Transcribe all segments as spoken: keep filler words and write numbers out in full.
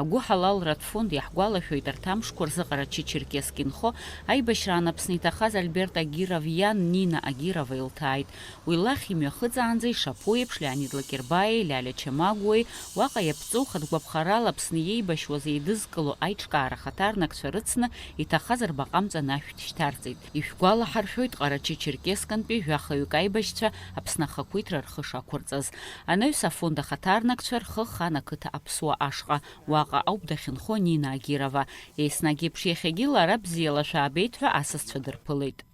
Агәыҳалалратә фонд иаҳгәалашәоит, арҭ амшқәа рзы Ҟарачы-Черкесск инхо аибашьраан Аԥсны иҭахаз Альберт Агиров иан Нина Агирова илҭааит. Уи лахь имҩахыҵаанӡа ишаԥу еиԥш, Леонид Лакербаиеи Лиалиа Чамагәуеи уаҟа иаԥҵоу хатә гәаԥхарала Аԥсны иеибашьуаз еидызкыло аиҿкаара ахаҭарнакцәа рыцны, иҭахаз рбаҟа амҵан ашәҭ шьҭарҵеит. Ишәгәалаҳаршәоит, Ҟарачы-Черкесск-антәи жәахаҩык аибашьцәа Аԥсны ахақәиҭра рхы шақәырҵаз. Анаҩс афонд ахаҭарнакцәа рхы хан ақыҭа Аԥсуа ашҟа, уаҟа ауп дахьынхо Нина Агирова. Еснагь еиԥш иахьагьы лара бзиала шәаабеит ҳәа асасцәа дырԥылеит.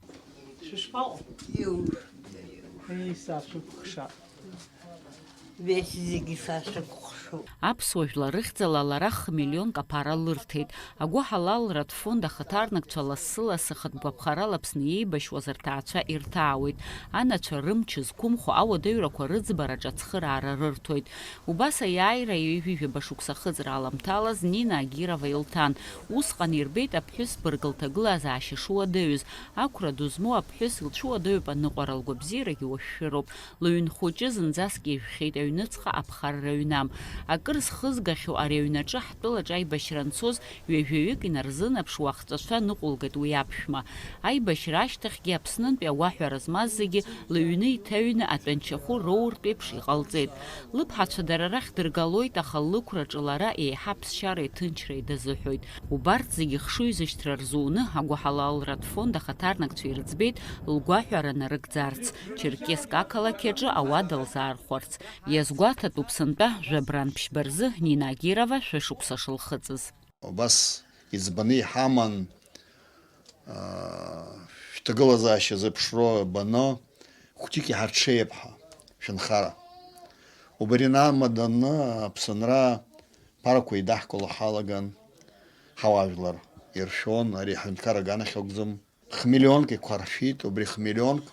Шәышԥаҟоу? Иур. Еи, сашәыкәхшап. Бес зегьы сашәыкәхшоуп. Аԥсуа жәлар рыхьӡала лара хмиллионк аԥара лырҭеит. Агәыҳалалратә фонд ахаҭарнакцәа лассы-лассы хатә гәаԥхарала Аԥсны иеибашьуаз рҭаацәа ирҭаауеит. Анацәа рымч зқәымхо ауадаҩрақәа рыӡбараҿы ацхыраара рырҭоит. Убас аиааира ҩажәи жәаба шықәса ахыҵра аламҭалаз Нина Агирова илҭан. Усҟан ирбеит аԥҳәыс бырг лҭагылазаашьа шуадаҩыз. Ақәра ду змоу аԥҳәыс илцәуадаҩуп аныҟәара, лгәабзиарагьы уашәшәыроуп. Лыҩн хәыҷы зынӡаск ижәхьеит аҩныҵҟа аԥхарра ҩнам. Акыр зхызгахьоу ари аҩнаҿы ҳтәылаҿы аибашьра анцоз ҩажәаҩык инарзынаԥшуа ахҵәацәа ныҟәылгеит уи аԥшәма. Аибашьра ашьҭахьгьы Аԥснынтәи агәаҳәара змаз зегьы лыҩны иҭаҩны атәанчахәы роуртә еиԥш иҟалҵеит. Лыԥҳацәа дара рахь дыргалоит, аха лықәраҿы лара еиҳа аԥсшьареи аҭынчреи дазыҳәоит. Убарҭ зегьы хшыҩзышьҭра рзуны, агәыҳалалратә фонд ахаҭарнакцәа ирыӡбеит лгәаҳәара нарыгӡарц, Черкесск ақалақь аҿы ауада лзаархәарц. Иазгәаҭатәуп сынтәа жәабран ԥшьба рзы Нина Агирова шәышықәса шылхыҵыз. Убас иӡбаны иҳаман, аа, шәҭагылазаашьа зыԥшроу баны, хәҷык иҳарҽеип ҳәа, шәынхара. Убри намаданы Аԥсынра ԥарақәа еидаҳкыло ҳалаган, ҳауаажәлар иршәон, ари аҳәынҭқар аганахь акәӡам. Хмиллионк иқәаршәит, убри хмиллионк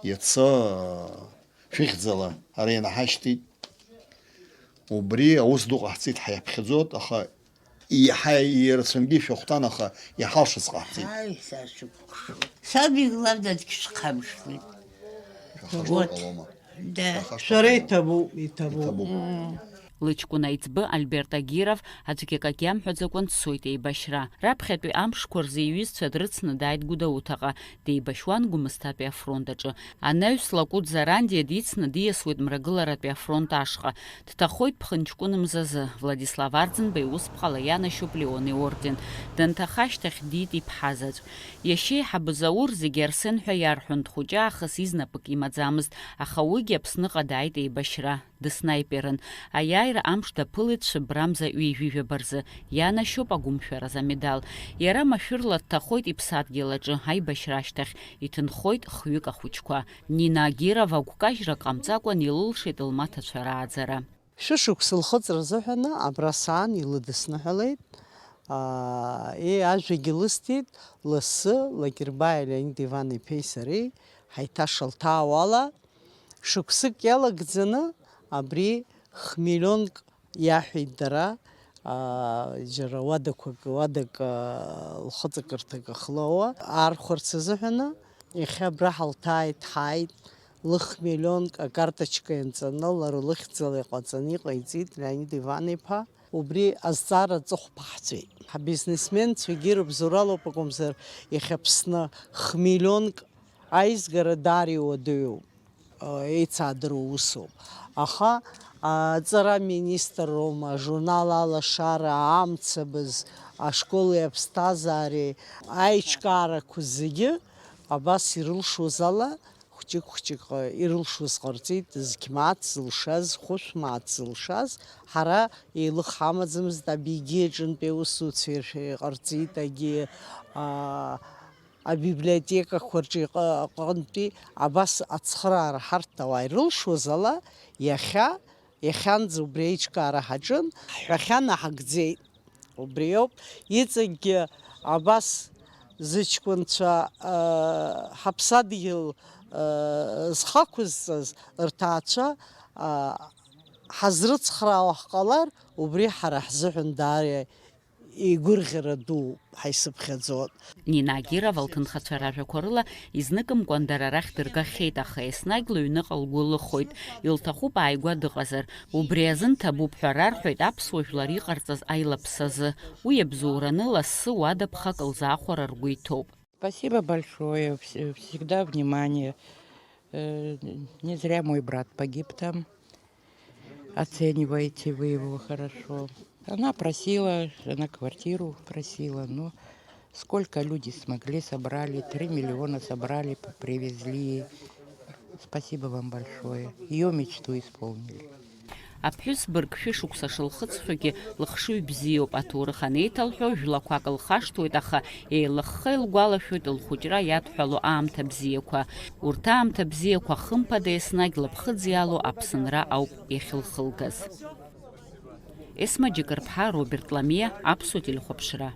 иацы шәыхьӡала ара ианаҳашьҭит. Убри аус ду ҟаҳҵеит, ҳаиаԥхьаӡоит, аха иаҳа ирацәангьы ишәахәҭан, аха иҳалшаз ҟаҳҵеит. Ҳаи, сашәыкәхшоуп. Саб иглавное дгьышәхамышҭуеит. Шәахашҭыр Вот. Ҟалома. Да. Шәахашҭыр Шәара ҟалома. Иҭабуп, иҭабуп. Иҭабуп. Лыҷкәын аиҵбы Альберт Агиров аӡәгьы акагьы амҳәаӡакәан дцоит еибашьра. Раԥхьатәи амшқәа рзы иҩызцәа дрыцны дааит Гәдоуҭаҟа, деибашьуан Гәымсҭатәи афронт аҿы. Анаҩс Лакәыт Зарандиа дицны диасуеит Мрагыларатәи афронт ашҟа. Дҭахоит ԥхынҷкәын мзазы. Владислав Арӡынба иусԥҟала ианашьоуп Леон иорден. Данҭаха ашьҭахь диит иԥҳа заҵә. Иашьеиҳабы Заур зегьы Арсен ҳәа иарҳәон, дхәыҷы аахыс изнапык имаӡамызт, аха уигьы Аԥсныҟа дааит еибашьра. Дыснаиперын. Аиааира амш даԥылеит шәыбрамза ҩажәижәаба рзы, ианашьоуп агәымшәараз амедал. Иара машәырла дҭахоит иԥсадгьыл аҿы, аибашьра ашьҭахь, иҭынхоит хҩык ахәыҷқәа. Нина Агирова гәкажьрак ҟамҵакәан илылшеит лмаҭацәа рааӡара. Шәышықәса лхыҵра азыҳәаны абра саан илыдысныҳәалеит. Аа, е, ажәагьы лысҭеит, лассы, Лакербаиа Леонид Иван-иԥеи сареи ҳаиҭашалҭаауала, шықәсык иалагӡаны абри хмиллионк иаҳәеит дара, аа, џьара уадақәак, уадак, аа, лхыҵакырҭак ахлоуа аархәарц азыҳәаны, иахьа абра ҳалҭааит, ҳааит, лыхмиллионк акарточка ианҵаны, лара лыхьӡала иҟаҵаны иҟаиҵеит Леонид Иван-иԥа. Убри азҵаара аҵыхәа ҳаҳҵеит. Ҳабизнесменцәагьы рыбзоуралоуп акәымзар, иахьа Аԥсны хмиллионк аизгара даара иуадаҩуп, еицаадыруа усуп. Аха аҵара министр роума, ажурнал Алашара, Амцабз, ашколи аԥсҭазаареи аиҿкаарақәа зегьы абас ирылшоз ала, хәҷык-хәҷык ирылшоз ҟарҵеит, зқь мааҭ зылшаз, хәышә мааҭ зылшаз, ҳара еилых ҳамаӡамызт, Абигьы аҿынтәи аусуцәа иршәа-, иҟарҵеит, агьи, аа, абиблиотекақәа рҿы иҟа-, аҟынтәи абас ацхыраара ҳарҭ ауаа ирылшоз ала, иахьа, иахьанӡа убри аиҿкаара ҳаҿын, ҳҳәахьан, аҳагӡеит. Убри ауп, иҵегьгьы абас зыҷкәынцәа, аа, ҳаԥсадгьыл, аа, зхақәызҵаз рҭаацәа, аа, ҳазрыцхраауа ҳҟалар, убри ҳара ҳзыҳәан даара Игәырӷьара дууп, ҳаисыԥхьаӡоит. Нина Агирова лҭынхацәа ражәақәа рыла изныкымкәан дара рахь дыргахьеит, аха еснагь лыҩныҟа лгәы лыхоит. Илҭахуп ааигәа дыҟазар. Убри азын ҭабуп ҳәа рарҳәоит аԥсуа жәлар иҟарҵаз аилаԥсазы. Уи иабзоураны лассы уада ԥхак лзаахәара ргәы иҭоуп. Спасибо большое, вс- всегда внимание. Э, Не зря мой брат погиб там. Оцениваете вы его хорошо. Она просила, она квартиру просила, но сколько люди смогли, собрали, три миллиона собрали, п- привезли. Спасибо вам большое. Ее мечту исполнили. Аԥҳәыс бырг шәышықәса шылхыҵхьоугьы лыхшыҩ бзиоуп, аҭоурых анеиҭалҳәо, жәлақәак лхашҭуеит, аха еилыхха илгәалашәоит лхәыҷра иадҳәало аамҭа бзиақәа. Урҭ аамҭа бзиақәа хымԥада еснагь лыԥхыӡ иалоу Аԥсынра ауп иахьылхылгаз. Есма Џьыкырԥҳа, Роберт Ламиа, Аԥсуа телехәаԥшра.